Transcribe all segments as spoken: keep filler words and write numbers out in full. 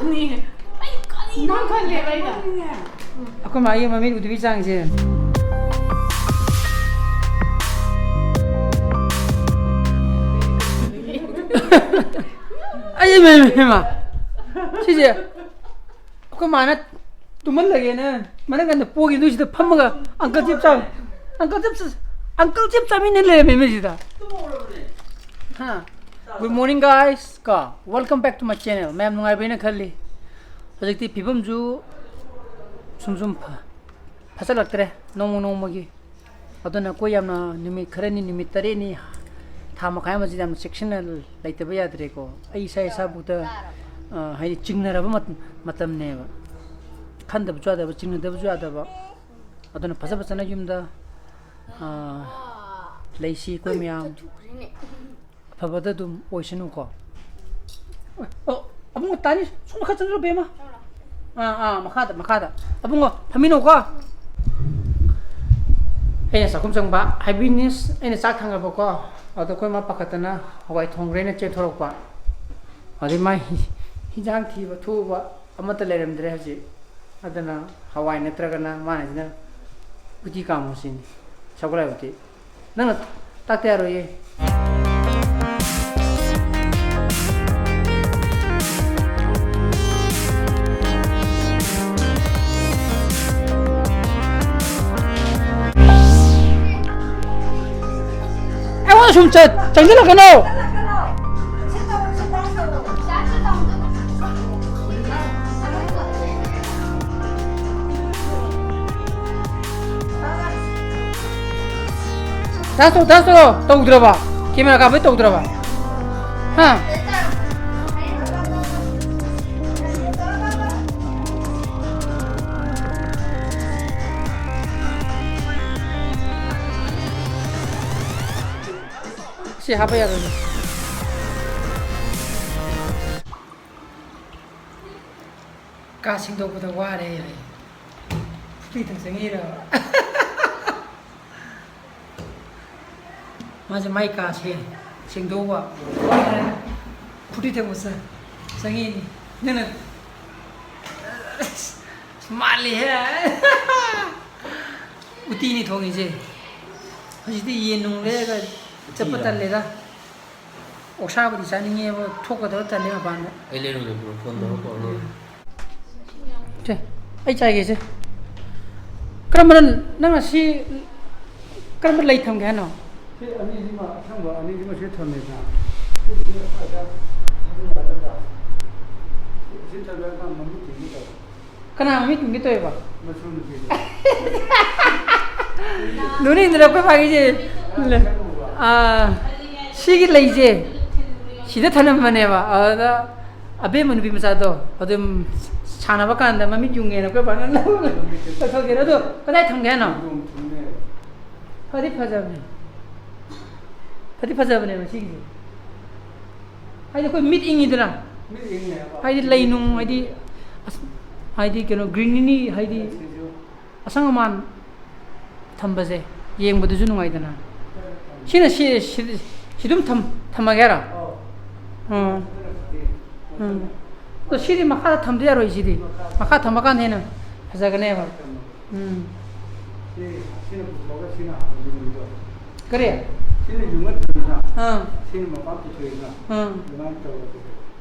ꯅꯪ ꯈꯜꯂꯦꯕ ꯑꯩꯅ꯫ ꯑꯩꯈꯣꯏ ꯃꯥꯒꯤ ꯃꯃꯤꯠ ꯎꯗꯕꯤ ꯆꯥꯡꯁꯦ꯫ ꯑꯩ ꯏꯃꯥ, ꯏꯃꯥ, ꯏꯃꯥ꯫ ꯁꯤꯁꯦ ꯑꯩꯈꯣꯏ ꯃꯥꯅ ꯇꯨꯝꯍꯜꯂꯒꯦꯅ ꯃꯅꯪꯒꯟꯗ ꯄꯣꯒꯤ ꯑꯗꯨꯏꯁꯤꯗ ꯐꯝꯃꯒ ꯑꯪꯀꯜ ꯆꯤꯞ ꯆꯥ-, ꯑꯪꯀꯜ ꯆꯤꯞ ꯆꯥ-, ꯑꯪꯀꯜ ꯆꯤꯞ ꯆꯥꯃꯤꯟꯅ ꯂꯩꯔꯝꯃꯦ ꯃꯁꯤꯗ꯫ ꯍꯥ? Good morning, guys. ꯀꯣ, welcome back to my channel. ꯃꯌꯥꯝ ꯅꯨꯡꯉꯥꯏꯕ꯭ꯔꯦꯅ ꯈꯜꯂꯤ꯫ ꯍꯧꯖꯤꯛꯇꯤ ꯐꯤꯕꯝꯁꯨ ꯁꯨꯝ ꯁꯨꯝ ꯐ-, ꯐꯠꯆꯜꯂꯛꯇ꯭ꯔꯦ ꯅꯣꯡꯃ ꯅꯣꯡꯃꯒꯤ꯫ ꯑꯗꯨꯅ ꯑꯩꯈꯣꯏ ꯌꯥꯝꯅ ꯅꯨꯃꯤꯠ ꯈꯔꯅꯤ, ꯅꯨꯃꯤꯠ ꯇꯔꯦꯠꯅꯤ, ꯊꯥ ꯃꯈꯥꯏ ꯑꯃꯁꯤꯗ ꯌꯥꯝꯅ ꯆꯦꯛꯁꯤꯟꯅ ꯂꯩꯇꯕ ꯌꯥꯗ꯭ꯔꯦꯀꯣ꯫ ꯑꯩ ꯏꯁꯥ ꯏꯁꯥꯕꯨꯛꯇ, ꯑ, ꯍꯥꯏꯗꯤ ꯆꯤꯡꯅꯔꯕ ꯃꯠ-, ꯃꯇꯝꯅꯦꯕ꯫ ꯈꯟꯗꯕꯁꯨ ꯌꯥꯗꯕ, ꯆꯤꯡꯅꯗꯕꯁꯨ ꯌꯥꯗꯕ꯫ ꯑꯗꯨꯅ ꯐꯖ ꯐꯖꯅ ꯌꯨꯝꯗ, ꯑ, ꯂꯩꯁꯤ ꯑꯩꯈꯣꯏ ꯃꯌꯥꯝ꯫ ꯑꯐꯕꯗ ꯑꯗꯨꯝ ꯑꯣꯏꯁꯅꯨꯀꯣ꯫ ꯑꯣ, ꯑꯕꯨꯡꯉꯣ ꯇꯥꯅꯤ, ꯁꯣꯝꯗ ꯈꯔ ꯆꯪꯁꯤꯜꯂꯣ, ꯕꯦꯝꯃ꯫ ꯑꯥ, ꯑꯥ, ꯃꯈꯥꯗ, ꯃꯈꯥꯗ꯫ ꯑꯕꯨꯡꯉꯣ, ꯐꯝꯃꯤꯟꯅꯧꯀꯣ꯫ ꯑꯩꯅ ꯆꯥꯛꯈꯨꯝ ꯆꯪꯕ, ꯍꯥꯏꯕꯤꯅꯤꯁ, ꯑꯩꯅ ꯆꯥꯛ ꯊꯥꯡꯒꯠꯄꯀꯣ꯫ ꯑꯗꯣ ꯑꯩꯈꯣꯏ ꯃꯥ ꯄꯥꯈꯠꯇꯅ ꯍꯋꯥꯏ ꯊꯣꯡꯈ꯭ꯔꯦꯅ ꯆꯦꯟꯊꯣꯔꯛꯄ꯫ ꯑꯗꯩ ꯃꯥꯏ ꯍꯤ-, ꯍꯤꯟꯖꯥꯡ ꯊꯤꯕ ꯊꯣꯛꯎꯕ ꯑꯃꯠꯇ ꯂꯩꯔꯝꯗ꯭ꯔꯦ ꯍꯧꯖꯤꯛ꯫ ꯑꯗꯨꯅ ꯍꯋꯥꯏ ꯅꯠꯇ꯭ꯔꯒꯅ ꯃꯥꯅ ꯍꯥꯏꯁꯤꯅ ꯎꯇꯤ ꯀꯥꯝꯃꯣ ꯁꯤꯅꯤ, ꯁꯒꯣꯜ ꯍꯋꯥꯏ ꯎꯇꯤ꯫ ꯅꯪꯅ ꯇꯥꯛꯇ ꯌꯥꯔꯣꯏꯌꯦ꯫ ꯑꯩꯉꯣꯟꯗ ꯁꯨꯝ ꯆ-, ꯆꯪꯁꯤꯜꯂꯛꯀꯅꯣ꯫ ꯗꯥꯟꯁ ꯇꯧ, ꯗꯥꯟꯁ ꯇꯧꯔꯣ꯫ ꯇꯧꯗ꯭ꯔꯕ? ꯀꯦꯃꯦꯔꯥ ꯀꯥꯞꯄꯩ ꯇꯧꯗ꯭ꯔꯕ? ꯍꯥ? ꯁꯤ ꯍꯥꯞꯄ ꯌꯥꯔꯣꯏꯅꯦ꯫ ꯀꯥ ꯁꯦꯡꯗꯣꯛꯄꯗ ꯋꯥꯔꯦ꯫ ꯐꯨꯔꯤꯗꯪ ꯆꯪꯉꯛꯏꯔꯕ? ꯃꯥꯁꯦ ꯃꯥꯏ ꯀꯥ ꯁꯦꯡ-, ꯁꯦꯡꯗꯣꯛꯎꯕ꯫ ꯐꯨꯔꯤꯗꯪ ꯆꯪ-, ꯆꯪꯉꯛꯏꯅꯤ꯫ ꯅꯪꯅ ꯃꯥꯜꯂꯤꯍꯦ꯫ ꯎꯇꯤꯅꯤ ꯊꯣꯡꯉꯤꯁꯦ꯫ ꯍꯧꯖꯤꯛꯇꯤ ꯌꯦꯟ ꯅꯨꯡ ꯂꯩꯔꯒ ꯆꯠꯄ ꯎꯇꯤꯔꯥ? ꯇꯜꯂꯦꯗ꯫ ꯑꯣꯛꯁꯥꯕꯨꯗꯤ ꯆꯥꯅꯤꯡꯉꯦꯕ, ꯊꯣꯛꯀꯗꯕ ꯇꯜꯂꯦ ꯃꯄꯥꯟꯗ꯫ ꯑꯩ ꯂꯩꯔꯨꯒꯦ, ꯕ꯭ꯔꯣ, ꯐꯣꯟ ꯇꯧꯔꯣ, ꯀꯣꯜ ꯂꯧꯔꯣ꯫ ꯁꯦ, ꯑꯩ ꯆꯥꯏꯒꯦꯁꯦ꯫ ꯀꯔꯝꯕꯅ, ꯅꯪꯅ ꯁꯤ, ꯀꯔꯝꯕ ꯂꯩ ꯊꯝꯒꯦ ꯍꯥꯏꯅꯣ? ꯁꯤ ꯑꯅꯤꯁꯤꯃ, ꯑꯁꯪꯕ ꯑꯅꯤꯁꯤꯃ ꯁꯤ ꯊꯝꯃꯦꯗꯅ꯫ ꯁꯤꯁꯤꯅ ꯁ꯭ꯋꯥꯏꯗ ꯊꯝꯕ ꯌꯥꯒꯗ꯭ꯔꯥ? ꯁꯤ ꯊꯝꯃꯒ ꯃꯃꯤꯠ ꯌꯦꯡꯒꯦ ꯇꯧꯕ꯫ ꯀꯅꯥ ꯃꯃꯤꯠ ꯌꯦꯡꯒꯦ ꯇꯧꯋꯦꯕ? ꯃꯆꯨ ꯅꯨꯄꯤꯗꯣ꯫ ꯅꯣꯛꯅꯤꯡꯗ꯭ꯔꯣ ꯑꯩꯈꯣꯏ ꯄꯥꯒꯤꯁꯦ? ꯑꯥ, ꯁꯤꯒꯤ ꯂꯩꯁꯦ ꯁꯤꯗ ꯊꯅꯝꯕꯅꯦꯕ꯫ ꯑꯗꯨꯗ ꯑꯕꯦꯝꯃ ꯅꯨꯄꯤ ꯃꯆꯥꯗꯣ ꯑꯗꯨꯝ ꯁꯥꯟꯅꯕ ꯀꯥꯟꯗ ꯃꯃꯤꯠ ꯌꯨꯡꯉꯦꯅ ꯑꯩꯈꯣꯏ ꯄꯥꯅ ꯂꯧꯊꯣꯛꯈꯤꯅꯦ꯫ ꯑꯗꯣ ꯀꯗꯥꯏ ꯊꯝꯒꯦ ꯍꯥꯏꯅꯣ? ꯐꯗꯤ ꯐꯖꯕꯅꯦ꯫ ꯐꯗꯤ ꯐꯖꯕꯅꯦꯕ ꯁꯤꯒꯤꯁꯦ꯫ ꯍꯥꯏꯗꯤ ꯑꯩꯈꯣꯏ ꯃꯤꯠ ꯏꯪꯉꯤꯗꯅ꯫ ꯃꯤꯠ ꯏꯪꯉꯦ ꯍꯥꯏꯕ꯫ ꯍꯥꯏꯗꯤ ꯂꯩ ꯅꯨꯡ, ꯍꯥꯏꯗꯤ ꯑꯁ-, ꯍꯥꯏꯗꯤ ꯀꯩꯅꯣ, ꯒ꯭ꯔꯤꯅꯔꯤ, ꯍꯥꯏꯗꯤ ꯁꯤꯁꯨ꯫ ꯑꯁꯪ ꯑꯃꯥꯟ ꯊꯝꯕꯁꯦ ꯌꯦꯡꯕꯗꯁꯨ ꯅꯨꯡꯉꯥꯏꯗꯅ꯫ ꯁꯤꯅ ꯁꯤ, ꯁꯤ, ꯁꯤ ꯑꯗꯨꯝ ꯊꯝ-, ꯊꯝꯃꯒꯦ ꯍꯥꯏꯔꯣ? ꯑꯧ꯫ ꯎꯝ꯫ ꯁꯤꯅ ꯐꯔꯦ꯫ ꯎꯝ꯫ ꯑꯗꯣ ꯁꯤꯗꯤ ꯃꯈꯥꯗ ꯊꯝꯗ ꯌꯥꯔꯣꯏ, ꯁꯤꯗꯤ꯫ ꯃꯈꯥ ꯊꯝꯃꯀꯥꯟꯗ ꯍꯦꯟꯅ ꯐꯖꯒꯅꯦꯕ꯫ ꯎꯝ꯫ ꯁꯤ, ꯁꯤꯅ ꯄꯨꯊꯣꯛꯑꯒ ꯁꯤꯅ ꯍꯥꯟꯅ ꯌꯨꯡꯉꯤꯗꯣ꯫ ꯀꯔꯤ? ꯁꯤꯅ ꯌꯨꯡꯉ ꯊꯝꯃꯤꯗꯅ, ꯑꯥ꯫ ꯁꯤꯅ ꯃꯄꯥꯟ ꯄꯨꯊꯣꯛꯏꯗꯅ, ꯑꯥ꯫ ꯑꯗꯨꯃꯥꯏꯅ ꯇꯧꯔꯒ꯫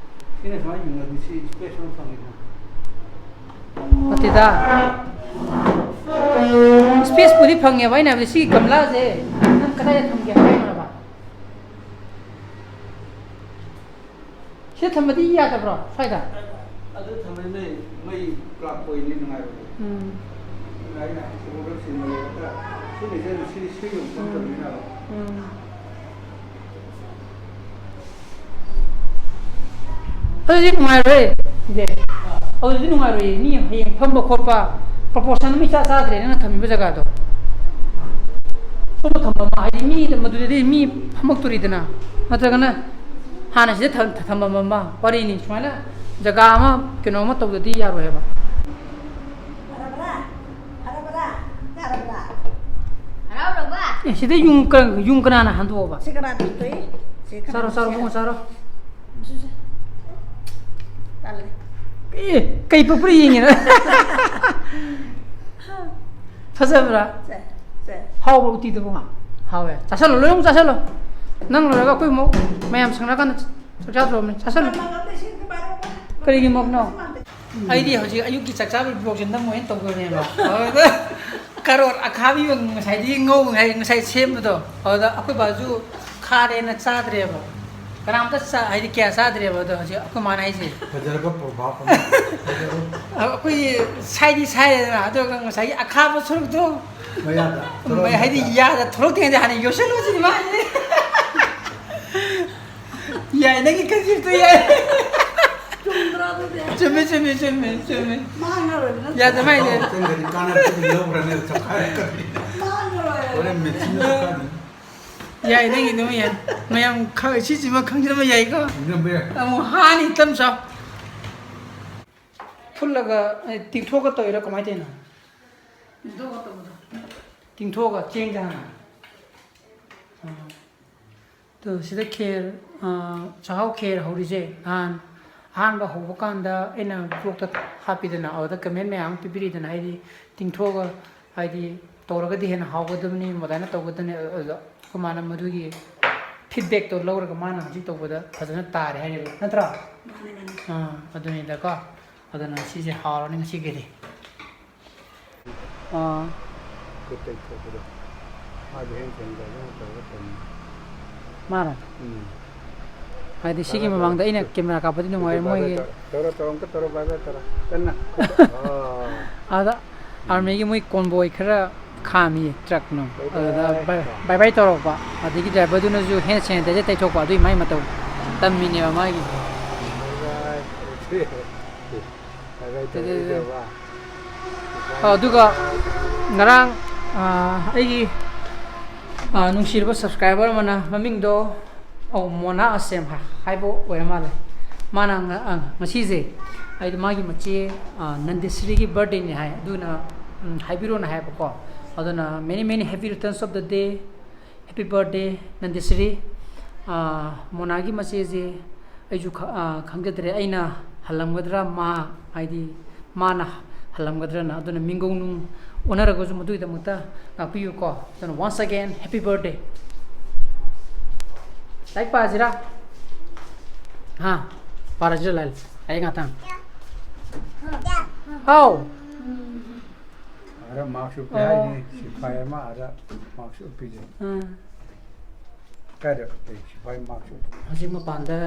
ꯁꯤꯅ ꯁꯨꯃꯥꯏꯅ ꯌꯨꯡꯉꯗꯤ ꯁꯤ space ꯑꯃ ꯐꯪꯉꯤꯗꯅ꯫ ꯅꯠꯇꯦꯗ꯫ Spaceꯄꯨꯗꯤ ꯐꯪꯉꯦꯕ, ꯑꯩꯅ ꯍꯥꯏꯕꯗꯤ ꯁꯤꯒꯤ ꯒꯝꯂꯥꯁꯦ ꯅꯪ ꯀꯗꯥꯏꯗ ꯊꯝꯒꯦ ꯍꯥꯏꯅꯣ ꯍꯥꯏꯕ? ꯁꯤꯗ ꯊꯝꯕꯗꯤ ꯌꯥꯗꯕ꯭ꯔꯣ, ꯁ꯭ꯋꯥꯏꯗ? ꯑꯗꯨ ꯊꯝꯕꯗꯤ ꯅꯣꯏ ꯃꯩ plug pointꯅꯤ ꯅꯨꯡꯉꯥꯏꯔꯣꯏ꯫ ꯎꯝ꯫ ꯑꯗꯨꯅ ꯑꯩꯅ ꯁꯤꯐꯥꯎꯗ ꯁꯤꯟꯕ ꯂꯣꯏꯔꯒ ꯁꯤꯒꯤꯁꯦ ꯁꯤ, ꯁꯤ ꯌꯣꯟꯐꯝ ꯎꯝ꯫ ꯇꯧꯗꯣꯏꯅꯦꯕ꯫ ꯎꯝ꯫ ꯑꯗꯨꯗꯤ ꯅꯨꯡꯉꯥꯏꯔꯣꯏ꯫ ꯁꯤꯗꯤ꯫ ꯑꯗꯨꯗꯤ ꯅꯨꯡꯉꯥꯏꯔꯣꯏꯌꯦ꯫ ꯃꯤ ꯍꯌꯦꯡ ꯐꯝꯕ ꯈꯣꯠꯄ proportion ꯑꯃ ꯏꯆꯥ ꯆꯥꯗ꯭ꯔꯦ, ꯅꯪꯅ ꯊꯝꯃꯤꯕ ꯖꯒꯥꯗꯣ꯫ ꯁꯣꯝꯗ ꯊꯝꯕ ꯑꯃ, ꯍꯥꯏꯗꯤ ꯃꯤ ꯃꯗꯨꯗꯗꯤ ꯃꯤ ꯐꯝꯃꯛꯇꯣꯔꯤꯗꯅ꯫ ꯅꯠꯇ꯭ꯔꯒꯅ ꯍꯥꯟꯅ ꯁꯤꯗ ꯊꯝ-, ꯊꯝꯕ ꯑꯃ, ꯋꯥꯔꯤꯅꯤ꯫ ꯁꯨꯃꯥꯏꯅ ꯖꯒꯥ ꯑꯃ, ꯀꯩꯅꯣ ꯑꯃ ꯇꯧꯗꯗꯤ ꯌꯥꯔꯣꯏ ꯍꯥꯏꯕ꯫ ꯐꯔꯕ꯭ꯔꯥ? ꯐꯔꯕ꯭ꯔꯥ? ꯌꯥꯔꯕ꯭ꯔꯥ? ꯍꯔꯥꯎꯔꯕ? ꯑꯦ, ꯁꯤꯗ ꯌꯨꯡ ꯀ-, ꯌꯨꯡ ꯀꯅꯥꯅ ꯍꯟꯗꯣꯛꯑꯕ? ꯁꯤ ꯀꯅꯥꯅ ꯍꯟꯗꯣꯛꯏ? ꯁꯤ ꯀꯅꯥꯅ ꯆꯥꯔꯣ, ꯆꯥꯔꯣ, ꯁꯤ? ꯏꯕꯨꯡꯉꯣ, ꯆꯥꯔꯣ꯫ ꯁꯤꯁꯦ꯫ ꯇꯜꯂꯦ꯫ ꯑꯦ, ꯀꯩ ꯄꯛꯄ꯭ꯔꯥ ꯌꯦꯡꯉꯤꯔ? ꯐꯖꯕ꯭ꯔꯥ? ꯍꯥꯎꯕ꯭ꯔꯥ ꯎꯇꯤꯗꯨꯕꯨ? ꯍꯥꯎꯋꯦ꯫ ꯆꯥꯁꯜꯂꯣ, ꯂꯣꯏꯅꯃꯛ ꯆꯥꯁꯜꯂꯣ꯫ ꯅꯪ ꯂꯣꯏꯔꯒ ꯑꯩꯈꯣꯏ ꯑꯃꯨꯛ ꯃꯌꯥꯝ ꯁꯪꯅꯔꯀꯥꯟꯗ ꯆꯥꯛ ꯆꯥꯗ꯭ꯔꯣꯕꯅꯤ꯫ ꯆꯥꯁꯜꯂꯣ꯫ ꯀꯔꯤꯒꯤ ꯃꯣꯛꯅꯣ? ꯑꯩꯗꯤ ꯍꯧꯖꯤꯛ ꯑꯌꯨꯛꯀꯤ ꯆꯥꯛ ꯆꯥꯕꯒꯤ vlogꯁꯦ ꯅꯝꯃꯣ ꯍꯥꯏꯅ ꯇꯧꯗꯕꯅꯦꯕ꯫ ꯑꯗꯨꯗ ꯀꯔꯣꯠ ꯑꯈꯥꯕꯤ ꯉꯁꯥꯏꯗꯒꯤ ꯉꯧ-, ꯉꯁꯥꯏ, ꯉꯁꯥꯏ ꯁꯦꯝꯕꯗꯣ, ꯑꯗꯨꯗ ꯑꯩꯈꯣꯏ ꯕꯥꯁꯨ ꯈꯥꯔꯦꯅ ꯆꯥꯗ꯭ꯔꯦꯕ꯫ ꯀꯅꯥꯝꯇ ꯆꯥ-, ꯍꯥꯏꯗꯤ ꯀꯌꯥ ꯆꯥꯗ꯭ꯔꯦꯕ꯫ ꯑꯗꯣ ꯍꯧꯖꯤꯛ ꯑꯩꯈꯣꯏ ꯃꯥꯅ ꯍꯥꯏꯁꯦ, ꯐꯖꯔꯕ ꯄ꯭ꯔꯣꯚꯥꯕ ꯑꯃ꯫ ꯑꯩꯈꯣꯏꯒꯤ ꯁꯥꯏꯗꯤ ꯁꯥꯏꯔꯦꯗꯅ, ꯑꯗꯨꯒ ꯉꯁꯥꯏꯒꯤ ꯑꯈꯥꯕ ꯁꯔꯨꯛꯇꯣ, ꯃꯌꯥꯗ ꯃ-, ꯍꯥꯏꯗꯤ ꯊꯣꯛꯂꯛꯇ꯭ꯔꯤꯉꯩꯗ꯫ ꯌꯥꯗ ꯊꯣꯛꯂꯛꯇ꯭ꯔꯤꯉꯩꯗ ꯍꯥꯟꯅ ꯌꯣꯠꯁꯜꯂꯣ ꯁꯤꯅꯤ ꯃꯥ ꯍꯥꯏꯁꯦ꯫ ꯌꯥꯏ, ꯅꯪꯒꯤ conceptꯇꯣ ꯌꯥꯏ꯫ ꯆꯨꯝꯗ꯭ꯔꯣ ꯑꯗꯨꯗꯤ? ꯆꯨꯝꯃꯦ, ꯆꯨꯝꯃꯦ, ꯆꯨꯝꯃꯦ, ꯆꯨꯝꯃꯦ꯫ ꯃꯥꯡꯉꯔꯣꯏꯗꯅ꯫ ꯌꯥꯗ ꯃꯥꯏꯁꯦ꯫ ꯆꯪꯒꯅꯤ, ꯀꯥꯟꯅꯕ ꯑꯗꯨꯝ ꯂꯧꯈ꯭ꯔꯅꯤ, ꯆꯞꯈꯥꯏꯔꯛꯀꯅꯤ꯫ ꯃꯥꯡꯉꯔꯣꯏ꯫ ꯍꯣꯔꯦꯟ ꯃꯦꯆꯤꯟꯅ ꯆꯞꯈꯥꯏꯅꯤ꯫ ꯌꯥꯏ, ꯅꯪꯒꯤꯗꯨꯃ ꯌꯥꯏ꯫ ꯃꯌꯥꯝ ꯈ-, ꯁꯤꯁꯤꯃ ꯈꯪꯖꯤꯟꯕ ꯌꯥꯏꯀꯣ? ꯈꯪꯖꯤꯟꯕ ꯌꯥꯏ꯫ ꯑꯃꯨꯛ ꯍꯥꯅꯤ, ꯇꯞ ꯆꯥꯎ꯫ ꯐꯨꯠꯂꯒ, ꯑꯦ, ꯇꯤꯡꯊꯣꯛꯑꯒ ꯇꯧꯔꯤꯔꯥ, ꯀꯃꯥꯏꯅ ꯇꯧꯔꯤꯅꯣ? ꯇꯤꯡꯊꯣꯛꯑꯒ ꯇꯧꯕꯗꯣ꯫ ꯇꯤꯡꯊꯣꯛꯑꯒ ꯆꯦꯡꯁꯦ ꯍꯥꯟꯅ꯫ ꯑꯥ꯫ ꯑꯗꯣ ꯁꯤꯗ ꯈꯦꯔ, ꯑꯥ, ꯆꯥꯛꯍꯥꯎ ꯈꯦꯔ ꯍꯧꯔꯤꯁꯦ ꯅꯍꯥꯟ ꯑꯍꯥꯟꯕ ꯍꯧꯕ ꯀꯥꯟꯗ ꯑꯩꯅ vlogꯇ ꯍꯥꯞꯄꯤꯗꯅ, ꯑꯗꯨꯗ comment ꯃꯌꯥꯝ ꯑꯃ ꯄꯤꯕꯤꯔꯤꯗꯅ, ꯍꯥꯏꯗꯤ ꯇꯤꯡꯊꯣꯛꯑꯒ, ꯍꯥꯏꯗꯤ ꯇꯧꯔꯒꯗꯤ ꯍꯦꯟꯅ ꯍꯥꯎꯒꯗꯕꯅꯤ, ꯃꯗꯥꯏꯅ ꯇꯧꯒꯗꯕꯅꯤ꯫ ꯑꯗꯨꯗ ꯑꯩꯈꯣꯏ ꯃꯥꯅ ꯃꯗꯨꯒꯤ feedbackꯇꯣ ꯂꯧꯔꯒ ꯃꯥꯅ ꯍꯧꯖꯤꯛ ꯇꯧꯕꯗ ꯐꯖꯅ ꯇꯥꯔꯦ ꯍꯥꯏꯔꯤꯕ ꯅꯠꯇ꯭ꯔꯥ? ꯃꯥꯅꯦ, ꯃꯥꯅꯦ꯫ ꯑꯥ, ꯑꯗꯨꯅꯤꯗꯀꯣ꯫ ꯑꯗꯨꯅ ꯁꯤꯁꯦ ꯍꯥꯎꯔꯅꯤ ꯉꯁꯤꯒꯤꯗꯤ꯫ ꯑꯥ꯫ ꯈꯨꯠ ꯇꯩꯊꯣꯛꯄꯗꯣ꯫ ꯃꯥꯗꯤ ꯍꯦꯟ ꯁꯦꯅꯤꯇꯥꯏꯖꯔ ꯇꯧꯔꯒ ꯇꯧꯅꯤ꯫ ꯃꯥꯔꯣ? ꯎꯝ꯫ ꯍꯥꯏꯗꯤ ꯁꯤꯒꯤ ꯇꯧꯔꯣ, ꯃꯃꯥꯡꯗ ꯇꯧꯔꯣ꯫ ꯑꯩꯅ ꯇꯧꯔꯣ, ꯀꯦꯃꯦꯔꯥ ꯀꯥꯞꯄꯗꯤ ꯅꯨꯡꯉꯥꯏꯔꯦ ꯇꯧꯔꯣ, ꯃꯣꯏꯒꯤ꯫ ꯇꯧꯔꯣ, ꯇꯧꯔꯣ, ꯑꯃꯨꯛꯀ ꯇꯧꯔꯣ, ꯕꯥꯏ ꯕꯥꯏ ꯇꯧꯔꯣ꯫ ꯀꯟꯅ꯫ ꯑꯥ꯫ ꯑꯥꯗ ꯎꯝ꯫ ꯑꯥꯔꯃꯤꯒꯤ ꯃꯣꯏ convoy ꯈꯔ ꯈꯥꯝꯃꯤꯌꯦ, truckꯅꯨꯡ꯫ ꯕꯥꯏ ꯑꯗꯨꯗ ꯕꯥꯏ꯫ ꯕꯥꯏ, ꯕꯥꯏ ꯕꯥꯏ ꯇꯧꯔꯛꯄ꯫ ꯑꯗꯒꯤ driverꯗꯨꯅꯁꯨ ꯍꯦꯟ ꯁꯦꯅꯤꯇꯥꯏꯖꯔ ꯇꯩꯊꯣꯛꯄ, ꯑꯗꯨꯒꯤ ꯃꯥꯏ ꯃꯇꯧ ꯇꯝꯃꯤꯅꯦꯕ ꯃꯥꯒꯤ꯫ ꯕꯥꯏ ꯕꯥꯏ꯫ ꯕꯥꯏ ꯕꯥꯏ ꯇꯧꯔꯛꯏꯗꯣ꯫ ꯑꯗꯨꯒ ꯉꯔꯥꯡ, ꯑꯥ, ꯑꯩꯒꯤ, ꯑꯥ, ꯅꯨꯡꯁꯤꯔꯕ subscriber ꯑꯃꯅ, ꯃꯃꯤꯡꯗꯣ, ꯑꯧ, ꯃꯣꯅꯥ ꯑꯁꯦꯝ ꯍꯥꯏ-, ꯍꯥꯏꯕ ꯑꯣꯏꯔ ꯃꯥꯜꯂꯦ꯫ ꯃꯥꯅ ꯉ-, ꯑꯥ, ꯉꯁꯤꯁꯦ, ꯍꯥꯏꯗꯤ ꯃꯥꯒꯤ ꯃꯆꯦ, ꯑꯥ, ꯅꯟꯗꯤꯁ꯭ꯔꯤꯒꯤ birthdayꯅꯤ ꯍꯥꯏ, ꯑꯗꯨꯅ, ꯎꯝ, ꯍꯥꯏꯕꯤꯔꯣꯅ ꯍꯥꯏꯕꯀꯣ꯫ ꯑꯗꯨꯅ many many happy returns of the day, happy birthday ꯅꯟꯗꯤꯁ꯭ꯔꯤ꯫ ꯑꯥ, ꯃꯣꯅꯥꯒꯤ ꯃꯆꯦꯁꯦ ꯑꯩꯁꯨ ꯈ-, ꯑꯥ, ꯈꯪꯖꯗ꯭ꯔꯦ꯫ ꯑꯩꯅ ꯍꯜꯂꯝꯒꯗ꯭ꯔꯥ, ꯃꯥ, ꯍꯥꯏꯗꯤ ꯃꯥꯅ ꯍꯜꯂꯝꯒꯗ꯭ꯔꯅ꯫ ꯑꯗꯨꯅ ꯃꯤꯡꯒꯧ ꯅꯨꯡ ꯑꯣꯟꯅꯔꯒꯁꯨ ꯃꯗꯨꯒꯤꯗꯃꯛꯇ ꯉꯥꯛꯄꯤꯌꯨꯀꯣ꯫ ꯑꯗꯨꯅ once again, happy birthday. ꯂꯥꯏꯔꯤꯛ ꯄꯥꯁꯤꯔꯥ? ꯍꯥ? ꯄꯥꯔꯁꯤꯔꯥ ꯂꯥꯏꯔꯤꯛ? ꯑꯩ ꯉꯥꯛꯇꯪ꯫ ꯍꯥꯎ꯫ ꯑꯥꯗ ꯃꯥꯛꯁ ꯎꯞꯄꯤ ꯑꯣ꯫ ꯍꯥꯏꯅꯤ, ꯁꯤꯐꯥꯏ ꯑꯃ ꯑꯥꯗ ꯃꯥꯛꯁ ꯎꯞꯄꯤꯁꯦ꯫ ꯑꯥ꯫ ꯀꯥꯏꯗ ꯂꯩ ꯁꯤꯐꯥꯏ ꯃꯥꯛꯁ ꯎꯞꯄꯤ? ꯍꯧꯖꯤꯛ ꯃꯄꯥꯟꯗ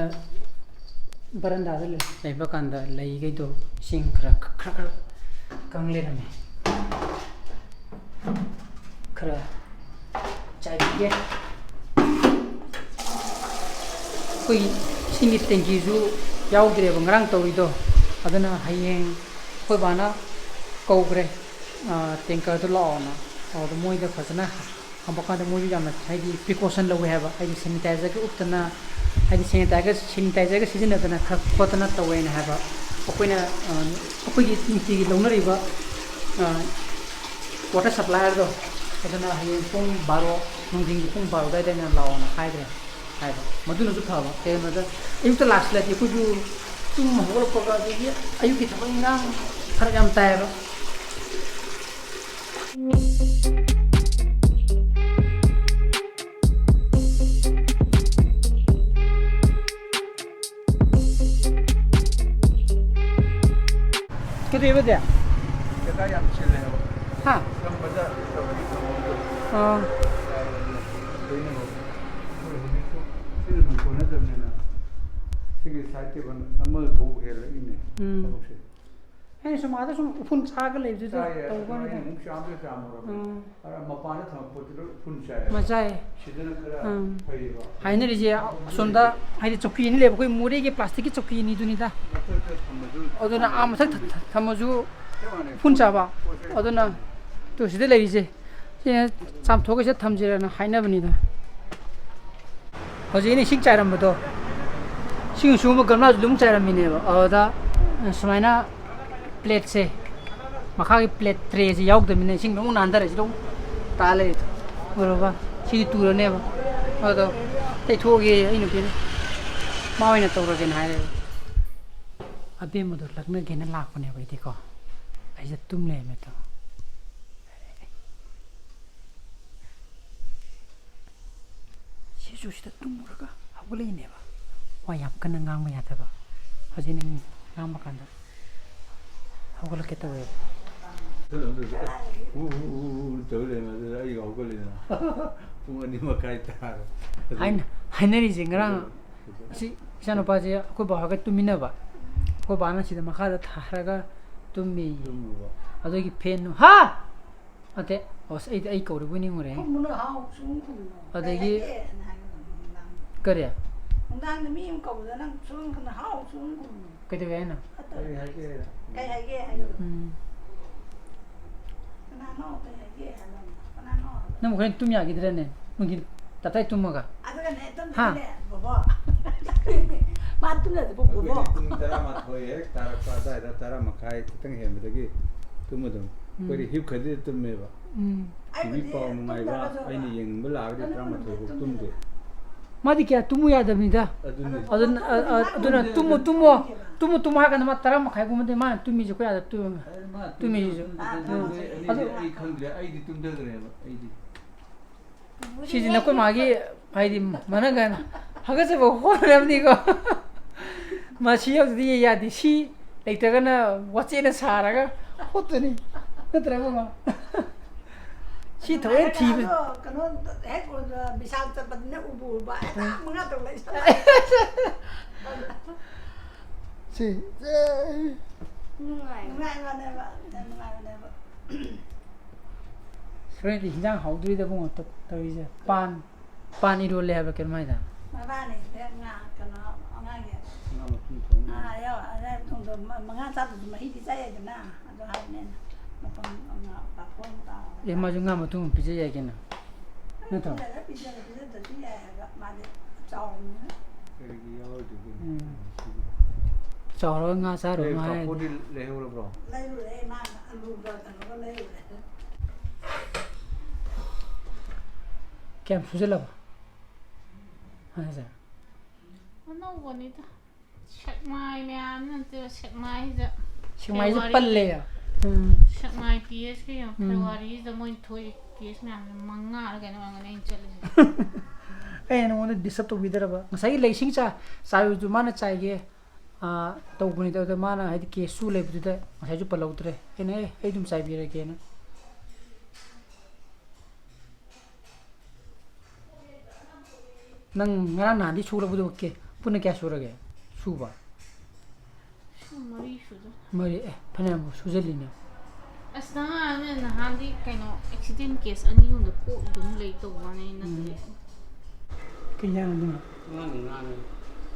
ꯕꯔꯟꯗꯥꯗ ꯂꯩ-, ꯂꯩꯕ ꯀꯥꯟꯗ ꯂꯩꯈꯩꯗꯣ ꯏꯁꯤꯡ ꯈꯔ, ꯈꯔ, ꯈꯔ ꯀꯪ ꯂꯩꯔꯝꯃꯦ꯫ ꯈꯔ ꯆꯥꯏꯕꯤꯒꯦ꯫ ꯑꯩꯈꯣꯏꯒꯤ ꯏꯁꯤꯡꯒꯤ ꯇꯦꯡꯀꯤꯁꯨ ꯌꯥꯎꯗ꯭ꯔꯦꯕ ꯉꯔꯥꯡ ꯇꯧꯔꯤꯗꯣ, ꯑꯗꯨꯅ ꯍꯌꯦꯡ ꯑꯩꯈꯣꯏ ꯕꯥꯅ ꯀꯧꯈ꯭ꯔꯦ, ꯑꯥ, ꯇꯦꯡꯀꯔꯗꯨ ꯂꯥꯛꯑꯣꯅ꯫ ꯑꯗꯨꯗ ꯃꯣꯏꯗ ꯐꯖꯅ ꯍꯪꯕ ꯀꯥꯟꯗ ꯃꯣꯏꯁꯨ ꯌꯥꯝꯅ ꯍꯥꯏꯗꯤ precaution ꯂꯧꯋꯦ ꯍꯥꯏꯕ, ꯍꯥꯏꯗꯤ sanitizerꯒ ꯎꯞꯇꯅ, ꯍꯥꯏꯗꯤ sanitizerꯒ, sanitizerꯒ ꯁꯤꯖꯤꯟꯅꯗꯅ ꯈꯔ ꯈꯣꯠꯇꯅ ꯇꯧꯋꯦꯅ ꯍꯥꯏꯕ꯫ ꯑꯩꯈꯣꯏꯅ, ꯑꯥ, ꯑꯩꯈꯣꯏꯒꯤ ꯅꯨꯡꯇꯤꯒꯤ ꯂꯧꯅꯔꯤꯕ, ꯑꯥ, water supplierꯗꯣ, ꯑꯗꯨꯅ ꯍꯌꯦꯡ ꯄꯨꯡ ꯕꯥꯔꯣ, ꯅꯨꯡꯊꯤꯟꯒꯤ ꯄꯨꯡ ꯕꯥꯔꯣ ꯑꯗꯨꯋꯥꯏꯗ ꯑꯩꯅ ꯂꯥꯛꯑꯣꯅ ꯍꯥꯏꯈ꯭ꯔꯦ ꯍꯥꯏꯕ꯫ ꯃꯗꯨꯅꯁꯨ ꯐꯕ꯫ ꯀꯩꯒꯤꯅꯣꯗ ꯑꯌꯨꯛꯇ ꯂꯥꯛꯁꯤꯜꯂꯗꯤ ꯑꯩꯈꯣꯏꯁꯨ ꯇꯨꯝ ꯍꯧꯒꯠꯂꯛꯄꯒ ꯑꯗꯒꯤ ꯑꯌꯨꯛꯀꯤ ꯊꯕꯛ ꯏꯟꯈꯥꯡ ꯐꯔꯛ ꯌꯥꯝ ꯇꯥꯏꯌꯦꯕ꯫ ꯀꯩꯗꯧꯕꯗꯤ? ꯖꯒꯥ ꯌꯥꯝ ꯆꯤꯜꯂꯦꯕ꯫ ꯍꯥ? ꯁ꯭ꯂꯝ ꯕꯖꯥꯔꯗ ꯇꯧꯔꯗꯤ ꯐꯝꯐꯝꯗꯣ ꯑꯥ꯫ ꯂꯣꯏꯅꯃꯛ ꯑꯩꯈꯣꯏ ꯍꯧꯖꯤꯛꯁꯨ ꯁꯤꯅ ꯑꯗꯨꯝ ꯀꯣꯟꯅꯗꯕꯅꯤꯅ ꯁꯤꯒꯤ side table ꯑꯃꯐꯥꯎ ꯍꯦꯜꯂꯛꯏꯅꯦ ꯎꯝ꯫ ꯊꯕꯛꯁꯦ꯫ ꯑꯩꯅ ꯁꯨꯝ ꯑꯥꯗ ꯁꯨꯝ ꯎꯐꯨꯟ ꯆꯥꯔꯒ ꯂꯩꯕꯗꯨꯗ ꯆꯥꯏꯌꯦ, ꯇꯧꯕ ꯑꯗꯨ ꯋꯥꯅꯤꯗ꯫ ꯑꯩꯅ ꯑꯃꯨꯛ ꯆꯥꯝꯗ ꯆꯥꯝꯃꯨꯔꯕꯅꯦ꯫ ꯎꯝ꯫ ꯑꯗ ꯃꯄꯥꯟꯗ ꯊꯝꯃꯛꯄꯗꯨꯗ ꯎꯐꯨꯟ ꯆꯥꯏꯌꯦꯕ꯫ ꯃꯆꯥꯏ꯫ ꯁꯤꯗꯅ ꯈꯔ ꯎꯝ꯫ ꯐꯩꯌꯦꯕ꯫ ꯍꯥꯏꯅꯔꯤꯁꯦ ꯑꯁꯣꯝꯗ ꯍꯥꯏꯗꯤ ꯆꯧꯀ꯭ꯔꯤ ꯑꯅꯤ ꯂꯩꯕ, ꯑꯩꯈꯣꯏ ꯃꯣꯔꯦꯒꯤ plasticꯀꯤ ꯆꯧꯀ꯭ꯔꯤ ꯑꯅꯤꯗꯨꯅꯤꯗ꯫ ꯃꯊꯛꯇ ꯊꯝꯃꯁꯨ ꯑꯗꯨꯅ ꯑꯥ ꯃꯊꯛ ꯊ-, ꯊ-, ꯊꯝꯃꯁꯨ ꯆꯞ ꯃꯥꯟꯅꯩ꯫ ꯎꯐꯨꯟ ꯆꯥꯕ꯫ ꯄꯣꯠ ꯆꯩ ꯑꯗꯨꯅ ꯇꯨ ꯁꯤꯗ ꯂꯩꯔꯤꯁꯦ꯫ ꯁꯤꯅ ꯆꯥꯝꯊꯣꯛꯑꯒ ꯁꯤꯗ ꯊꯝꯁꯤꯔꯅ ꯍꯥꯏꯅꯕꯅꯤꯗ꯫ ꯍꯧꯖꯤꯛ ꯑꯩꯅ ꯏꯁꯤꯡ ꯆꯥꯏꯔꯝꯕꯗꯣ, ꯏꯁꯤꯡ ꯁꯨꯝꯕ ꯒꯝꯂꯥꯁꯨ ꯑꯗꯨꯝ ꯆꯥꯏꯔꯝꯃꯤꯅꯦꯕ꯫ ꯑꯗꯨꯗ ꯁꯨꯃꯥꯏꯅ plateꯁꯦ, ꯃꯈꯥꯒꯤ plate trayꯁꯦ ꯌꯥꯎꯗꯕꯅꯤꯅ ꯏꯁꯤꯡ ꯑꯗꯨꯝ ꯅꯥꯟꯊꯔ ꯁꯤꯗ ꯑꯗꯨꯝ ꯇꯥ ꯂꯩꯔꯦ꯫ ꯎꯔꯕ? ꯁꯤꯗꯤ ꯇꯨꯔꯅꯦꯕ꯫ ꯑꯗꯣ ꯇꯩꯊꯣꯛꯑꯒꯦ ꯑꯩ ꯅꯨꯄꯤꯅ꯫ ꯃꯥ ꯑꯣꯏꯅ ꯇꯧꯔꯒꯦꯅ ꯍꯥꯏꯔꯦꯕ꯫ ꯑꯕꯦꯝꯃꯗꯣ ꯂꯛꯅꯒꯦꯅ ꯂꯥꯛꯄꯅꯦꯕ ꯑꯩꯗꯤꯀꯣ꯫ ꯑꯩꯁꯦ ꯇꯨꯝ ꯂꯩꯔꯝꯃꯦ ꯇꯣ꯫ ꯁꯤꯁꯨ ꯁꯤꯗ ꯇꯨꯝꯃꯨꯔꯒ ꯍꯧꯒꯠꯂꯛꯏꯅꯦꯕ꯫ ꯋꯥ ꯌꯥꯝ ꯀꯟꯅ ꯉꯥꯡꯕ ꯌꯥꯗꯕ꯫ ꯍꯧꯖꯤꯛ ꯅꯪ ꯉꯥꯡꯕ ꯀꯥꯟꯗ ꯍꯧꯒꯠꯂꯛꯀꯦ ꯇꯧꯋꯦꯕ꯫ ꯎ, ꯎ, ꯎ, ꯎ ꯇꯧ ꯂꯩꯔꯝꯃꯦ꯫ ꯑꯗꯨꯗ ꯑꯩꯒ ꯍꯧꯒꯠꯂꯤꯗꯅ꯫ ꯄꯨꯡ ꯑꯅꯤ ꯃꯈꯥꯏ ꯇꯥꯔꯦ꯫ ꯍꯥꯏꯅ-, ꯍꯥꯏꯅꯔꯤꯁꯦ ꯉꯔꯥꯡ꯫ ꯑꯁꯤ ꯏꯆꯥꯅꯨꯄꯥꯁꯦ ꯑꯩꯈꯣꯏ ꯕꯥ ꯍꯣꯏꯒ ꯇꯨꯝꯃꯤꯟꯅꯕ꯫ ꯑꯩꯈꯣꯏ ꯕꯥꯅ ꯁꯤꯗ ꯃꯈꯥꯗ ꯊꯥꯔꯒ ꯇꯨꯝꯃꯤ꯫ ꯇꯨꯝꯃꯨꯕ꯫ ꯑꯗꯨꯒꯤ ꯐꯦꯟ ꯅꯨ-, ꯍꯥ! ꯅꯠꯇꯦ꯫ ꯑꯁ, ꯑꯩꯗꯤ ꯑꯩ ꯀꯧꯔꯤꯕꯣꯏ ꯅꯤꯡꯉꯨꯔꯦ꯫ ꯈꯨꯝꯃꯨꯅꯨ, ꯍꯥꯎ ꯁꯨꯝ ꯈꯨꯝꯃꯨꯅꯨ꯫ ꯑꯗꯒꯤ ꯀꯩ ꯍꯥꯏꯒꯦꯅ ꯍꯥꯏꯒꯗꯕꯅꯤ ꯅꯨꯡꯗꯥꯡꯗ꯫ ꯀꯔꯤ? ꯅꯨꯡꯗꯥꯡꯗ ꯃꯤ ꯑꯃ ꯀꯧꯕꯗ ꯅꯪ ꯁꯨꯝ ꯈꯨꯝꯃꯨꯅꯨ, ꯍꯥꯎ ꯁꯨꯝ ꯈꯨꯝꯃꯨꯅꯨ꯫ ꯀꯩꯗꯧꯋꯦ ꯍꯥꯏꯅꯣ? ꯀꯔꯤ ꯍꯥꯏꯒꯦ? ꯀꯩ ꯍꯥꯏꯒꯦ ꯍꯥꯏꯒꯗꯕꯅꯤ꯫ ꯎꯝ꯫ ꯀꯅꯥꯅꯣ? ꯀꯩ ꯍꯥꯏꯒꯦ ꯍꯥꯏꯒꯗꯕꯅꯤ꯫ ꯀꯅꯥꯅꯣ? ꯅꯪ ꯍꯣꯔꯦꯟ ꯇꯨꯝ ꯌꯥꯈꯤꯗ꯭ꯔꯅꯦ? ꯅꯨꯡꯊꯤꯟ ꯇꯞꯇꯥꯏ ꯇꯨꯝꯃꯒ꯫ ꯑꯗꯨꯒꯅꯦ, ꯍꯥ? ꯇꯨꯝꯗ꯭ꯔꯤꯅꯦ, ꯕꯣꯕꯣ꯫ ꯃꯥ ꯇꯨꯝꯗ꯭ꯔꯗꯤ ꯕꯣ-, ꯕꯣꯕꯣ꯫ ꯑꯩꯈꯣꯏꯗꯤ ꯄꯨꯡ ꯇꯔꯥꯃꯥꯊꯣꯏ ꯍꯦꯛ ꯇꯥꯔꯛꯄ ꯑꯗꯨꯋꯥꯏꯗ, ꯇꯔꯥ ꯃꯈꯥꯏ ꯈꯤꯇꯪ ꯍꯦꯟꯕꯗꯒꯤ ꯇꯨꯝꯃꯗꯧꯅꯤ꯫ ꯎꯝ꯫ ꯑꯩꯈꯣꯏꯗꯤ ꯍꯤꯞꯈ꯭ꯔꯗꯤ ꯇꯨꯝꯃꯦꯕ꯫ ꯎꯝ꯫ ꯇꯤ ꯚꯤ ꯑꯩꯕꯨꯗꯤ ꯄꯥꯎ ꯅꯨꯡꯉꯥꯏꯕ ꯇꯨꯝꯗ꯭ꯔꯒꯁꯨ ꯑꯩꯅ ꯌꯦꯡꯅꯤꯡꯕ ꯂꯥꯛꯑꯒꯗꯤ ꯑꯗꯨꯝ ꯇꯔꯥꯃꯥꯊꯣꯏ ꯐꯥꯎ ꯇꯨꯝꯗꯦ꯫ ꯇꯨꯝꯗꯦꯗ꯫ ꯃꯥꯗꯤ ꯀꯌꯥ ꯇꯨꯝꯃꯨ ꯌꯥꯗꯕꯅꯤꯗ꯫ ꯑꯗꯨꯅꯤ꯫ ꯑꯗꯨꯅ, ꯑ, ꯑ, ꯑꯗꯨꯅ ꯇꯨꯝꯃꯨ, ꯇꯨꯝꯃꯨ, ꯇꯨꯝꯃꯨ ꯍꯥꯏꯔ ꯀꯥꯟꯗ ꯃꯥ ꯇꯔꯥ ꯃꯈꯥꯏꯒꯨꯝꯕꯗꯤ ꯃꯥꯅ ꯇꯨꯝꯃꯤꯁꯦ ꯑꯩꯈꯣꯏ ꯑꯥꯗ ꯇꯨꯝꯃꯦ꯫ ꯑꯗꯨ ꯃꯥ ꯇꯨꯝꯃꯤꯁꯤꯁꯨ꯫ ꯇꯨꯝꯃꯤ, ꯇꯨꯝꯃꯤ, ꯎꯝ꯫ ꯑꯗꯨ ꯑꯩꯗꯤ, ꯑꯩ ꯈꯪꯗ꯭ꯔꯦ, ꯑꯩꯗꯤ ꯇꯨꯝꯊꯈ꯭ꯔꯦꯕ, ꯑꯩꯗꯤ꯫ ꯁꯤꯁꯤ ꯅꯈꯣꯏ ꯃꯥꯒꯤ, ꯍꯥꯏꯗꯤ, ꯃꯅꯪꯒꯟ ꯍꯥꯒꯠꯆꯕ ꯍꯣꯔꯕꯅꯤꯀꯣ꯫ ꯃꯁꯤ ꯌꯧꯗꯗꯤ ꯌꯥꯗꯦ꯫ ꯁꯤ ꯂꯩꯇ꯭ꯔꯒꯅ ꯋꯥꯆꯦꯠꯅ ꯁꯥꯔꯒ ꯍꯣꯠꯇꯣꯏꯅꯤ꯫ ꯅꯠꯇ꯭ꯔ, ꯃꯃꯥ? ꯁꯤ ꯊꯑꯣꯏꯅ ꯊꯤꯕ꯫ ꯑꯗꯣ ꯀꯩꯅꯣ, ꯍꯦꯛ ꯕꯤꯁꯥꯜ ꯆꯠꯄꯗꯅꯦ ꯎꯕꯨ ꯎꯕ, ꯍꯦꯛꯇ ꯃꯉꯥ ꯇꯔꯨꯛ ꯂꯩꯁꯜꯂꯦ꯫ ꯁꯤ, ꯅꯨꯡꯉꯥꯏ꯫ ꯅꯨꯡꯉꯥꯏꯕꯅꯦꯕ, ꯌꯥꯝ ꯅꯨꯡꯉꯥꯏꯕꯅꯦꯕ꯫ ꯍꯣꯔꯦꯟꯗꯤ ꯍꯤꯟꯖꯥꯡ ꯍꯥꯎꯗꯣꯔꯤꯗ, ꯏꯕꯨꯡꯉꯣ, ꯇꯧꯔꯤꯁꯦ꯫ ꯄꯥꯟ, ꯄꯥꯟ ꯏꯔꯣꯜꯂꯦ ꯍꯥꯏꯕ꯭ꯔꯥ ꯀꯩꯅꯣꯝ ꯍꯥꯏꯗ? ꯃꯕꯥꯅꯤꯁꯦ ꯉꯥ, ꯀꯩꯅꯣ, ꯑꯉꯥꯡꯒꯤ ꯉꯥ ꯃꯇꯨꯝ ꯊꯣꯡꯉꯤ꯫ ꯉꯥ ꯌꯥꯎ-, ꯑꯗ ꯊꯣꯡꯗꯣ ꯃ-, ꯃꯉꯥ ꯆꯥꯗꯁꯨ ꯃꯍꯤꯗꯤ ꯆꯥ ꯌꯥꯏꯗꯅ꯫ ꯑꯗꯣ ꯍꯥꯏꯕꯅꯦ ꯑꯩꯅ꯫ ꯃꯄꯪ ꯉꯥ ꯄꯥꯐꯣꯔ ꯑꯃ ꯇꯥꯎꯔꯒ꯫ ꯑꯦ, ꯃꯥꯁꯨ ꯉꯥ ꯃꯇꯨꯝ ꯑꯃ ꯄꯤꯖ ꯌꯥꯏ ꯀꯩꯅꯣ꯫ ꯅꯠꯇ꯭ꯔꯣ? ꯄꯤꯖꯔ-, ꯄꯤꯖꯔ-, ꯄꯤꯖꯗ꯭ꯔꯁꯨ ꯌꯥꯏ ꯍꯥꯏꯕ꯫ ꯃꯥꯗꯤ ꯆꯥꯎꯔꯕꯅꯤꯅ꯫ ꯀꯔꯤꯒꯤ ꯌꯥꯎꯔꯣꯏꯗꯣꯏꯅꯣ? ꯎꯝ꯫ ꯆꯥꯎꯔꯒ ꯉꯥ ꯆꯥꯔꯨꯅꯨ ꯑꯦ, ꯍꯥꯏꯔꯗꯤ꯫ ꯄꯥꯐꯣꯔꯗꯤ ꯂꯩꯍꯧꯔꯕ꯭ꯔꯣ? ꯂꯩꯔꯨꯔꯦ, ꯃꯥꯅ ꯑꯂꯨꯒ ꯀꯩꯅꯣꯒ ꯂꯩꯔꯨꯔꯦ꯫ ꯀꯌꯥꯝ ꯁꯨꯖꯜꯂꯕ? ꯍꯥꯏꯁꯦ? ꯑꯅꯧꯕꯅꯤꯗ꯫ ꯁꯦꯛꯃꯥꯏ ꯃꯌꯥꯝ ꯅꯠꯇꯦ, ꯁꯦꯛꯃꯥꯏꯁꯤꯗ ꯁꯦꯛꯃꯥꯏꯁꯦ February ꯄꯜꯂꯦ꯫ ꯎꯝ꯫ ꯁꯦꯛꯃꯥꯏ ꯄꯤ ꯑꯦꯁ ꯀꯤ ꯌꯦꯡꯉꯣ, ꯎꯝ꯫ February ꯁꯤꯗ ꯃꯣꯏꯅ ꯊꯣꯛꯏ ꯀꯦꯁ ꯃꯌꯥꯝꯁꯦ ꯃꯉꯥꯔ ꯀꯩꯅꯣ ꯑꯣꯏꯔꯝꯒꯅꯤ ꯑꯩꯅ ꯆꯠꯂꯤꯁꯦ꯫ ꯑꯩꯅ ꯅꯉꯣꯟꯗ ꯗꯤꯁꯇꯔꯕ ꯇꯧꯕꯤꯗꯔꯕ? ꯉꯁꯥꯏꯒꯤ ꯂꯩꯁꯤꯡ ꯆꯥ ꯆꯥꯕꯗꯨ ꯃꯥꯅ ꯆꯥꯏꯒꯦ, ꯑꯥ, ꯇꯧꯕꯅꯤꯗ, ꯑꯗ ꯃꯥꯅ ꯍꯥꯏꯗꯤ ꯀꯦꯁꯁꯨ ꯂꯩꯕꯗꯨꯗ ꯉꯁꯥꯏꯁꯨ ꯄꯜꯍꯧꯗ꯭ꯔꯦ꯫ ꯑꯩꯅ, "ꯑꯦ, ꯑꯩ ꯑꯗꯨꯝ ꯆꯥꯏꯕꯤꯔꯒꯦꯅ"꯫ ꯅꯪ ꯉꯔꯥꯡ ꯅꯍꯥꯟꯗꯤ ꯁꯨꯔꯕꯗꯣ ꯀꯦ-, ꯄꯨꯟꯅ ꯀꯌꯥ ꯁꯨꯔꯒꯦ ꯁꯨꯕ? ꯁꯤ ꯃꯔꯤ ꯁꯨꯗꯣꯏ꯫ ꯃꯔꯤ? ꯑꯦ, ꯐꯅꯌꯥꯝ ꯁꯨꯖꯜꯂꯤꯅꯦ꯫ ꯑꯁ, ꯅꯍꯥꯟ, ꯅꯍꯥꯟꯗꯤ ꯀꯩꯅꯣ, ꯑꯦꯛꯁꯤꯗꯦꯟ ꯀꯦꯁ ꯑꯅꯤ ꯑꯍꯨꯝꯗ ꯀꯣꯛ ꯑꯗꯨꯝ ꯂꯩ ꯇꯧꯕ ꯋꯥꯅꯤ, ꯑꯩ ꯅꯠꯇ꯭ꯔꯗꯤ꯫ ꯎꯝ꯫ ꯀꯩ ꯌꯥꯅꯣ ꯑꯗꯨꯅ? ꯑꯉꯥꯡꯅꯤ, ꯑꯉꯥꯡꯅꯤ꯫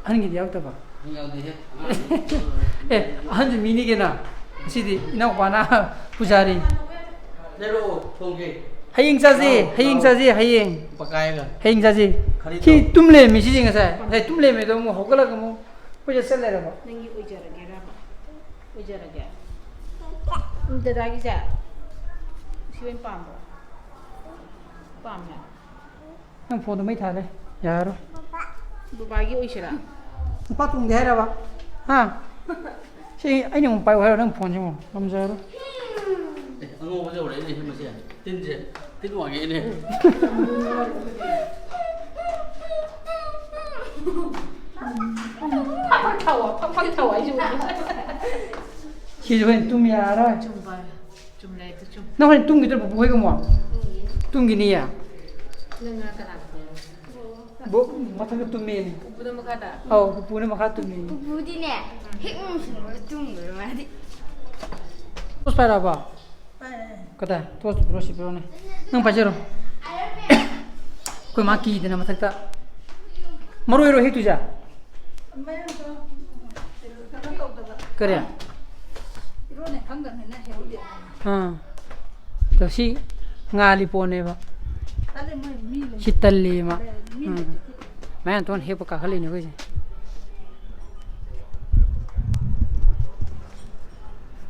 ꯑꯍꯟꯒꯤꯗꯤ ꯌꯥꯎꯗꯕ? ꯑꯍꯟ ꯌꯥꯎꯗꯦꯍꯦ, ꯑꯉꯥꯡꯅꯤ꯫ ꯑꯦ, ꯑꯍꯟꯁꯨ ꯃꯤꯅꯤ ꯀꯩꯅꯣ꯫ ꯉꯁꯤꯗꯤ ꯏꯅꯥꯎꯄꯥꯅ ꯄꯨꯖꯥꯔꯤ꯫ ꯂꯩꯔꯛꯑꯣ, ꯊꯣꯡꯒꯦ꯫ ꯍꯌꯦꯡ ꯆꯥꯁꯦ, ꯂꯥꯛꯑꯣ, ꯍꯌꯦꯡ ꯂꯥꯛꯑꯣ꯫ ꯆꯥꯁꯦ, ꯍꯌꯦꯡ꯫ ꯂꯨꯄꯥ ꯀꯥꯏꯒ꯫ ꯍꯌꯦꯡ ꯆꯥꯁꯦ꯫ ꯈꯔꯤ ꯁꯤ ꯇꯧ꯫ ꯇꯨꯝ ꯂꯩꯔꯝꯃꯤ ꯁꯤꯁꯦ ꯉꯁꯥꯏ꯫ ꯉꯁꯥꯏ ꯇꯨꯝ ꯂꯩꯔꯝꯃꯦ ꯑꯗꯣ ꯑꯃꯨꯛ ꯍꯧꯒꯠꯂꯒ ꯑꯃꯨꯛ ꯑꯩꯈꯣꯏꯗ ꯆꯠ ꯂꯩꯔꯕ꯫ ꯅꯪꯒꯤ ꯑꯣꯏꯖꯔꯒꯦꯔꯕ? ꯑꯣꯏꯖꯔꯒꯦ? ꯎꯝ, ꯗꯗꯥꯒꯤꯁꯦ? ꯁꯤ ꯑꯣꯏꯅ ꯄꯥꯝꯕ꯭ꯔꯣ? ꯄꯥꯝꯃꯦ꯫ ꯅꯪ ꯐꯣꯟꯗꯣ ꯃꯩ ꯊꯥꯜꯂꯦ꯫ ꯌꯥꯔꯣꯏ꯫ ꯕꯕꯥꯒꯤ ꯑꯣꯏꯁꯤꯔꯥ? ꯅꯨꯄꯥ ꯇꯣꯡꯗꯦ ꯍꯥꯏꯔꯕ? ꯍꯥ? ꯁꯤ ꯑꯩꯅ ꯑꯃꯨꯛ ꯄꯥꯏꯌꯨ ꯍꯥꯏꯔꯣ ꯅꯪ ꯐꯣꯟꯁꯦ ꯑꯃꯨꯛ? ꯉꯝꯖꯔꯣꯏ꯫ ꯑꯦ, ꯑꯉꯧꯕꯁꯦ ꯎꯔꯛꯏꯅꯦ ꯁꯤ ꯃꯁꯦ꯫ ꯇꯤꯟꯁꯦ꯫ ꯇꯤꯟ ꯋꯥꯡꯉꯛꯏꯅꯦ꯫ ꯐꯛ ꯐꯛ ꯊꯥꯎꯋꯣ, ꯐꯛ ꯐꯛ ꯊꯥꯎꯋꯣ, ꯑꯩꯁꯨ ꯎꯅꯤꯡꯉꯦ꯫ ꯁꯤꯁꯨ ꯍꯣꯔꯦꯟ ꯇꯨꯝ ꯌꯥꯔꯔꯣꯏ꯫ ꯆꯨꯝꯕ, ꯆꯨꯝꯂꯦ, ꯑꯗꯨ ꯆꯨꯝ꯫ ꯅꯪ ꯍꯣꯔꯦꯟ ꯇꯨꯝꯈꯤꯗ꯭ꯔꯣ ꯄꯨꯄꯨ ꯍꯣꯏꯒ ꯑꯃꯨꯛ? ꯇꯨꯝꯈꯤꯅꯤꯌꯦ? ꯅꯪ ꯉꯔꯥꯡ ꯀꯅꯥꯒ ꯇꯨꯝꯃꯤ? ꯕꯣ ꯃꯊꯛꯇ ꯇꯨꯝꯃꯦꯅꯦ꯫ ꯄꯨꯄꯨꯗ ꯃꯈꯥꯗ? ꯑꯧ, ꯄꯨꯄꯨꯅ ꯃꯈꯥ ꯇꯨꯝꯃꯦꯅꯦ꯫ ꯄꯨꯄꯨꯗꯤꯅꯦ ꯍꯦꯛ ꯅꯨꯡꯁꯤꯅꯕ ꯇꯨꯝꯈ꯭ꯔꯦ ꯃꯥꯗꯤ꯫ ꯇꯣꯁ ꯄꯥꯏꯔꯛꯑꯕꯣ? ꯀꯗꯥꯏ? ꯇꯣꯁꯇꯨ ꯄꯤꯔꯛꯑꯣ, ꯁꯤ ꯄꯤꯔꯛꯑꯣꯅꯦ꯫ ꯅꯪ ꯄꯥꯏꯖꯔꯣ꯫ ꯑꯩꯈꯣꯏ ꯃꯥ ꯀꯤꯗꯅ ꯃꯊꯛꯇ꯫ ꯃꯔꯣꯏꯔꯣ ꯍꯦꯛꯇꯣꯏꯁꯦ? ꯀꯔꯤ? ꯑꯥ꯫ ꯑꯗꯣ ꯁꯤ ꯉꯥꯜꯂꯤ ꯄꯣꯠꯅꯦꯕ꯫ ꯁꯤ ꯇꯜꯂꯤ ꯃꯥ꯫ ꯎꯝ꯫ ꯃꯌꯥꯡ ꯇꯣꯟ ꯍꯦꯛꯄ ꯀꯥꯈꯠꯂꯛꯏꯅꯦ ꯑꯩꯈꯣꯏꯁꯦ꯫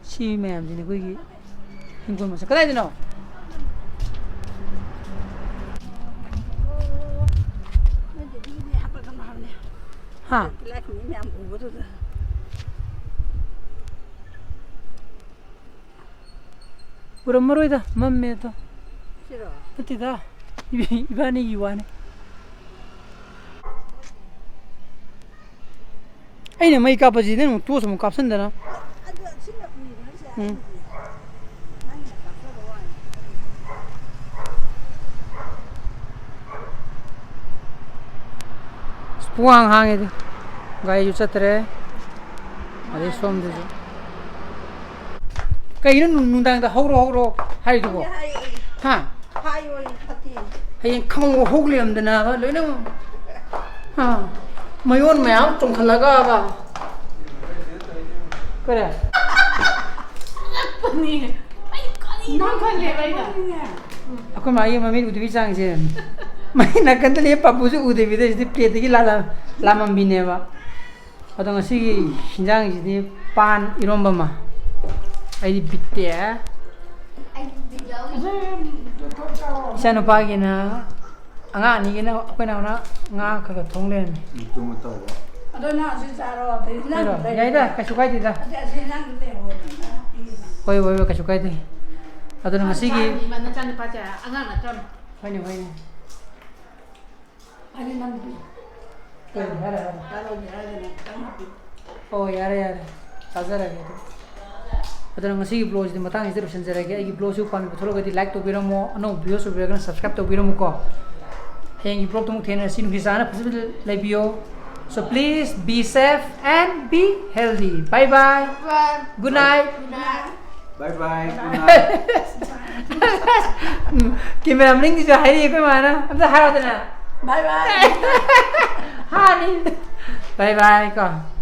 ꯁꯤ ꯃꯌꯥꯝꯁꯤꯅꯦ ꯑꯩꯈꯣꯏꯒꯤ ꯍꯤꯡꯒꯣꯜ ꯃꯆꯥ꯫ ꯀꯗꯥꯏꯗꯅꯣ? ꯍꯥ? ꯇꯤꯂꯥꯏꯈꯨꯝꯕꯤ ꯃꯌꯥꯝ ꯎꯕꯗꯨꯗ꯫ ꯎꯔꯝꯃꯔꯣꯏꯗ, ꯃꯝꯃꯦ ꯑꯗꯣ꯫ ꯁꯤꯔꯣ? ꯅꯠꯇꯦꯗ, ꯏꯕꯥꯅꯤꯒꯤ ꯋꯥꯅꯤ꯫ ꯑꯩꯅ ꯃꯩ ꯀꯥꯞꯄꯁꯤ ꯅꯪ ꯑꯃꯨꯛ ꯇꯣꯁ ꯑꯃꯨꯛ ꯀꯥꯞꯁꯤꯟꯗꯅ꯫ ꯑꯗꯨ ꯁꯤꯅ ꯎꯏꯔꯦ ꯍꯥꯏꯁꯦ꯫ ꯎꯝ꯫ ꯅꯪꯅ ꯀꯥꯞꯆꯕ ꯋꯥꯅꯤ꯫ ꯑꯁ, ꯄꯨꯡꯍꯥꯡ ꯍꯥꯡꯉꯦꯗ꯫ ꯒꯥꯔꯤꯁꯨ ꯆꯠꯇ꯭ꯔꯦ꯫ ꯑꯗꯩ ꯁꯣꯝꯗꯁꯨ꯫ ꯀꯩꯅꯣ ꯅꯨꯡ-, ꯅꯨꯡꯗꯥꯡꯗ "ꯍꯧꯔꯣ, ꯍꯧꯔꯣ" ꯍꯥꯏꯔꯤꯗꯨꯕꯣ? ꯈꯪꯗꯦ, ꯍꯥꯏꯌꯣ꯫ ꯍꯥ? ꯍꯥꯏꯌꯣ, ꯐꯠꯇꯦ꯫ ꯍꯌꯦꯡ ꯈꯪꯍꯧ ꯍꯧ ꯂꯩꯔꯝꯗꯅꯕ ꯂꯣꯏꯅꯃꯛ꯫ ꯍꯥ? ꯃꯌꯣꯟ ꯃꯌꯥꯝ ꯆꯣꯡꯈꯠꯂꯒꯕ꯫ ꯀꯔꯤ? ꯑꯉꯛꯄꯅꯤ꯫ ꯑꯩ ꯀꯔꯤꯅꯣ ꯅꯪ ꯈꯪꯗꯦꯕ ꯑꯩꯅ꯫ ꯈꯪꯗꯦꯕ꯫ ꯑꯩꯈꯣꯏ ꯃꯥꯒꯤ ꯃꯃꯤꯠ ꯎꯗꯕꯤ ꯆꯥꯡꯁꯦ꯫ ꯃꯥꯏ ꯅꯥꯀꯟꯗ ꯂꯩꯕ ꯄꯥꯄꯨꯁꯨ ꯎꯗꯕꯤꯗ ꯁꯤꯗꯤ ꯄ꯭ꯂꯦꯠꯇꯒꯤ ꯂꯥꯜꯂ-, ꯂꯥꯝꯃꯝꯕꯤꯅꯦꯕ꯫ ꯑꯗꯣ ꯉꯁꯤꯒꯤ ꯍꯤꯟꯖꯥꯡꯁꯤꯗꯤ ꯄꯥꯟ ꯏꯔꯣꯝꯕ ꯑꯃ꯫ ꯑꯩꯗꯤ ꯕꯤꯠꯇꯦ꯫ ꯏꯆꯥꯅꯨꯄꯥꯒꯤꯅ, ꯑꯉꯥꯡ ꯑꯅꯤꯒꯤꯅ ꯑꯩꯈꯣꯏ ꯅꯥꯎꯅ ꯉꯥ ꯈꯔ ꯈꯔ ꯊꯣꯡ ꯂꯩꯔꯝꯃꯦ꯫ ꯃꯇꯨꯝ ꯑꯃ ꯇꯧꯕ꯫ ꯑꯗꯣ ꯅꯪ ꯑꯁꯤ ꯆꯥꯔꯣ, ꯑꯗꯩ ꯅꯪ ꯍꯥꯏꯔꯣ, ꯂꯩꯔꯣ꯫ ꯌꯥꯏꯗ, ꯀꯩꯁꯨ ꯀꯥꯏꯗꯦꯗ꯫ ꯑꯗꯩ ꯑꯁꯤ ꯅꯪ ꯂꯩꯍꯧꯔꯣ꯫ ꯍꯣꯏ, ꯍꯣꯏ, ꯍꯣꯏ, ꯀꯩꯁꯨ ꯀꯥꯏꯗꯦ꯫ ꯑꯗꯨꯅ ꯉꯁꯤꯒꯤ ꯅꯆꯥꯅꯨꯄꯥꯁꯦ ꯑꯉꯥꯡ ꯅꯠꯇ꯭ꯔꯣ? ꯍꯣꯏꯅꯦ, ꯍꯣꯏꯅꯦ꯫ ꯑꯩꯅ ꯅꯪꯕꯨ ꯀꯩ ꯍꯥꯏꯔꯦ, ꯍꯥꯏꯔꯦ? ꯆꯥꯔꯣꯏꯒꯦ ꯍꯥꯏꯔꯒꯅ ꯈꯤꯇꯪ ꯍꯥꯞꯄꯤꯌꯨ꯫ ꯑꯣ, ꯌꯥꯔꯦ, ꯌꯥꯔꯦ꯫ ꯆꯥꯖꯔꯒꯦ ꯑꯗꯨ꯫ ꯑꯗꯨꯅ ꯉꯁꯤꯒꯤ vlogꯁꯤꯗꯤ ꯃꯇꯥꯡꯁꯤꯗ ꯂꯣꯏꯁꯤꯟꯖꯔꯒꯦ꯫ ꯑꯩꯒꯤ vlogꯁꯤꯕꯨ ꯄꯥꯝꯕꯤꯕ ꯊꯣꯛꯂꯒꯗꯤ like ꯇꯧꯕꯤꯔꯝꯃꯣ꯫ ꯑꯅꯧꯕ viewers ꯑꯣꯏꯕꯤꯔꯒꯅ subscribe ꯇꯧꯕꯤꯔꯝꯃꯨꯀꯣ꯫ ꯍꯌꯦꯡꯒꯤ vlogꯇ ꯑꯃꯨꯛ ꯊꯦꯡꯅꯔꯁꯤ꯫ ꯅꯨꯡꯁꯤ ꯆꯥꯟꯅꯅ ꯐꯖ ꯐꯖ ꯂꯩꯕꯤꯌꯣ꯫ So please be safe and be healthy. Bye bye. Bye. Good night. Good night. Bye bye, good night. Um, camera ꯃꯅꯤꯡꯒꯤꯁꯨ ꯍꯥꯏꯔꯛꯑꯦ ꯑꯩꯈꯣꯏ ꯃꯥꯅ꯫ ꯑꯝꯇ ꯍꯥꯏꯔꯛꯑꯣꯗꯅ꯫ Bye bye. ꯍꯥꯅꯤ꯫ Bye bye ꯀꯣ꯫